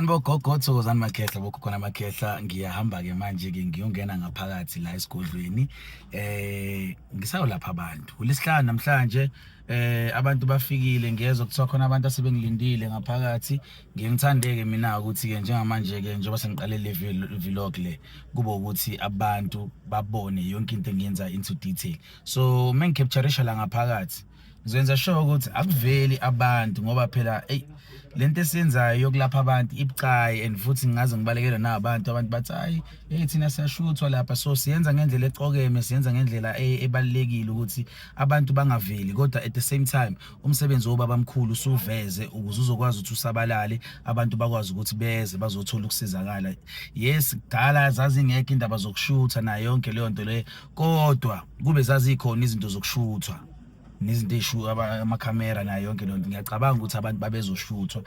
Thokozani bogogo, thokozani makhehla, bogogo namakhehla. Ngiyahamba-ke manje-ke ngiyongena ngaphakathi la esigodlweni. Ngisayolapha abantu. Kulesihlanu namhlanje abantu bafikile, ngiyezwa kuthiwa khona abantu asebengilindile ngaphakathi. Ngiye ngithande-ke mina ukuthi-ke njengamanje-ke njengoba sengiqale le vlog le, kube ukuthi abantu babone yonke into engiyenza into detail. So mengicapturisha la ngaphakathi ngizoyenza sure ukuthi akuveli abantu, ngoba phela eyi lento esiyenzayo yokulapha abantu ibucayi, and futhi ngingaze ngibalekele nabantu, abantu bathi hayi, hey, thina siyashuthwa lapha. So siyenza ngendlela ecokeme, siyenza ngendlela ebalulekile ukuthi abantu bangaveli, kodwa at the same time umsebenzi wobaba mkhulu usuveze ukuze uzokwazi ukuthi usabalale, abantu bakwazi ukuthi beze bazothola ukusizakala. Yes, kudala zazingekho indaba zokushutha nayo yonke leyo nto leyo, kodwa kube zazikhona izinto zokushuthwa nezinto ey'shu amakhamera nayo yonke leyo nto, ngiyacabanga ukuthi abantu babezoshuthwa,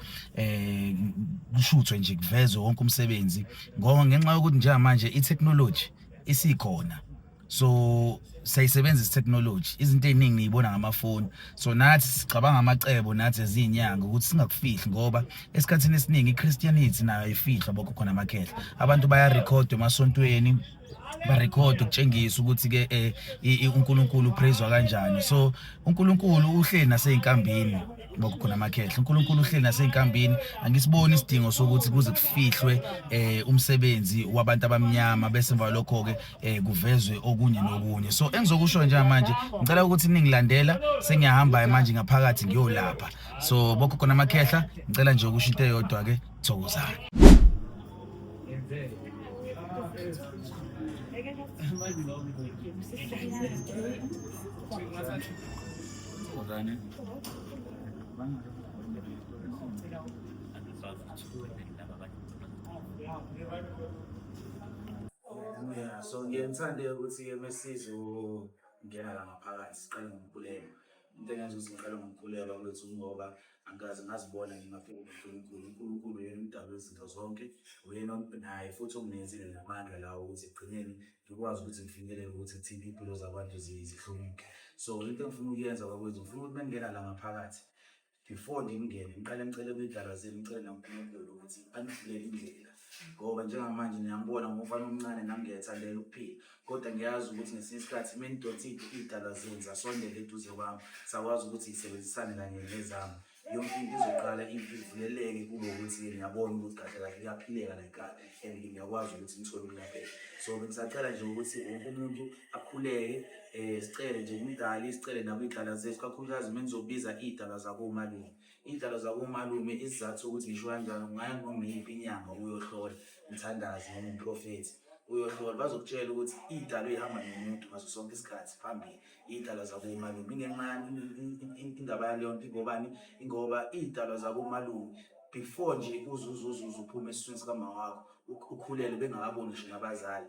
kushuthwe nje kuvezwe wonke umsebenzi, ngoba ngenxa yokuthi njengamanje i-technology isikhona, so siyayisebenzisa i-technology, izinto ey'ningi niyibona ngamafoni. So nathi sicabanga amacebo nathi eziyinyanga ukuthi singakufihli, ngoba esikhathini esiningi i-Christianity nayo ayifihlwa bokhokho namakhehla. Abantu bayarekhoda emasontweni, barekhode ukutshengisa ukuthi-ke uNkulunkulu upraiswa kanjani. So uNkulunkulu uhleli nasey'nkambini bokhokho namakhehla, uNkulunkulu uhleli nasey'nkambini. Angisiboni isidingo sokuthi kuze kufihlwe umsebenzi wabantu abamnyama, bese emva lokho-ke kuvezwe okunye nokunye. So engizokusho njengamanje, ngicela ukuthi ningilandela, sengiyahamba manje ngaphakathi ngiyolapha. So bokhokho namakhehla, ngicela nje ukusho into eyodwa-ke, thokozani. Yeah, so ngiye ngithande ukuthi-ke mesizongena la ngaphakathi siqale ngomkhuleko. Into engenza ukuthi ngiqale ngomkhuleko kwethu ngoba angikaze ngazibona ngingafiki kuNkulunkulu. UNkulunkulu uyena umdali wezinto zonke, uyena naye futhi onginikezile namandla lawo ukuthi ekugcineni ngikwazi ukuthi ngifinyelele ukuthi kuthini iy'mpilo zabantu zihluke. So into engifuna ukuyenza bakwethu, ngifuna ukuthi mengingena la ngaphakathi, before ngingene ngiqale ngicele kwiy'dalwa zenu, ngicele nakuNkulunkulu ukuthi anivulele indlela, ngoba njengamanje niyangibona ngumfana omncane, nami ngiyayithandela ukuphila, kodwa ngiyazi ukuthi ngesinye isikhathi uma nidonsa iy'dalwa zenu zasondela eduze kwami, sakwazi ukuthi yisebenzisane kanye nezami, yonke into izoqala ivuleleke, kube ukuthi-ke ngiyabona ukuthi kahle kahle kuyaphileka la ekhaya and ngiyakwazi ukuthi ngithole ukulapheka. So bengisacela nje ukuthi wonke umuntu akhuleke, sicele nje kumdali, sicele nakwiy'dalwa zethu, kakhulukazi uma nizobiza iy'dalwa zakomalume. Iy'dalwa zakomalume, isizathu sokuthi ngisho kanjalo, ungaya noma iyiphi inyanga uyohlola, umthandazi noma umprofethi uyohlola, bazokutshela ukuthi iy'dalwa ey'hamba nomuntu ngaso sonke isikhathi phambili iy'dalwa zakomalume. Ingenxa indaba yaleyo nto ingobani? Ingoba iy'dalwa zakomalume before nje uze uze uze uze uphume esiswini sikamama wakho ukhulelwe, bengakaboni ngisho nabazali,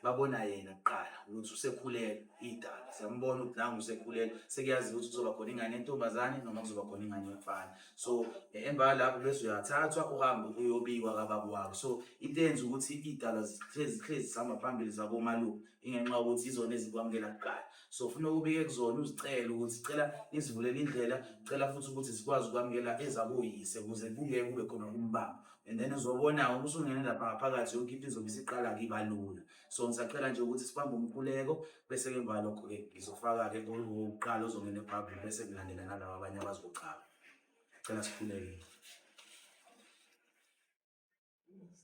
babona yena kuqala ukuthi usekhulelwe. Iy'dalwa ziyambona ukuthi nangu usekhulelwe, sekuyaziwa ukuthi kuzoba khona ingane yentombazane noma kuzoba khona ingane yomfana. So emva kwalapho bese uyathathwa uhambe uyobikwa kababa wakho. So into eyenza ukuthi iy'dalwa zihlezi zihlezi zihamba phambili zakomalume ingenxa yokuthi izona ezikwamukela kuqala. So ufuna ukubike kuzona, uzicele ukuthi cela nizivulele indlela, cela futhi ukuthi zikwazi ukwamukela ezaboyise ukuze kungeke kube khona umbango. And then uzobona uma usungene lapha ngaphakathi yonke into izobe isiqala-ke iba lula. So ngisacela nje ukuthi sibambe umkhuleko, bese-ke emva kwalokho-ke ngizofaka-ke owokuqala ozongena ebhabhuli, bese kulandela nalaba abanye abazochama. Cela sikhuleke.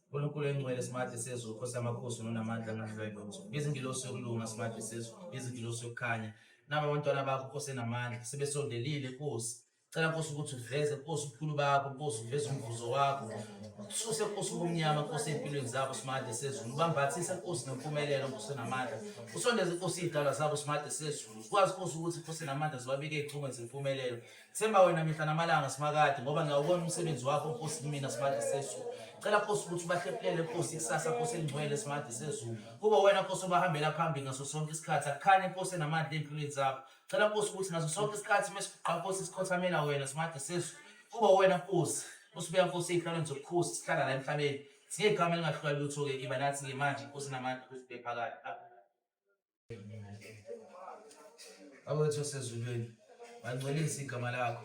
Nkulunkulu engcwele simadle sezulu, Nkosi yamakhosi nonamandla angadliwa yilutho. Biza ingilosi yokulunga simadle sezulu, biza ingilosi yokukhanya. Naba abantwana bakho Nkosi enamandla, sebesondelile Nkosi. Cela Nkosi ukuthi uveze Nkosi ubukhulu bakho Nkosi, uveze umvuzo wakho. Ususe Nkosi ubumnyama Nkosi empilweni zabo simadle sezulu. Ubambathise Nkosi ngempumelelo Nkosi enamandla. Usondeze Nkosi iy'dalwa zabo simadle sezulu. Sikwazi Nkosi ukuthi Nkosi enamandla zibabike ey'congweni zempumelelo. Themba wena mihla namalanga Simakade, ngoba ngiyawubona umsebenzi wakho Nkosi kumina Simakade sezulu. Cela Nkosi ukuthi ubahlephulele Nkosi ikusasa Nkosi elingcwele Simakade sezulu. Kube wena Nkosi obahambela phambili ngaso sonke isikhathi. Akukhanye Nkosi enamandla ey'mpilweni zabo. Cela Nkosi ukuthi ngaso sonke isikhathi mesiguqa Nkosi sikhothamela wena Simakade sezulu. Kube wena Nkosi usibeka Nkosi ey'hlalweni zobukhosi sihlala la emhlabeni. Singegama elingahlula lutho-ke, iba nathi-ke manje Nkosi enamandla kuze kube phakade. Amen. Baba wethu osezulwini, mangcwelise igama lakho,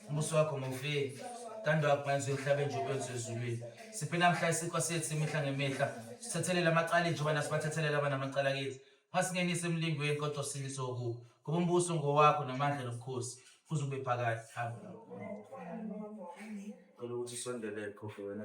umbuso wakho mawufike, intando yakho mayenziwe emhlabeni njengoba yenziwe ezulwini. Siphe namhla isinkwa sethu imihla ngemihla. Sithethelele amacala ethu njengoba nasibathethelela abanamacala kithi. Ungasingenisi emlingweni kodwa usindise okubi. Ngoba umbuso ngowakho namandla nobukhosi kuze kube phakade. Amen. Cela ukuthi usondele khokho wena.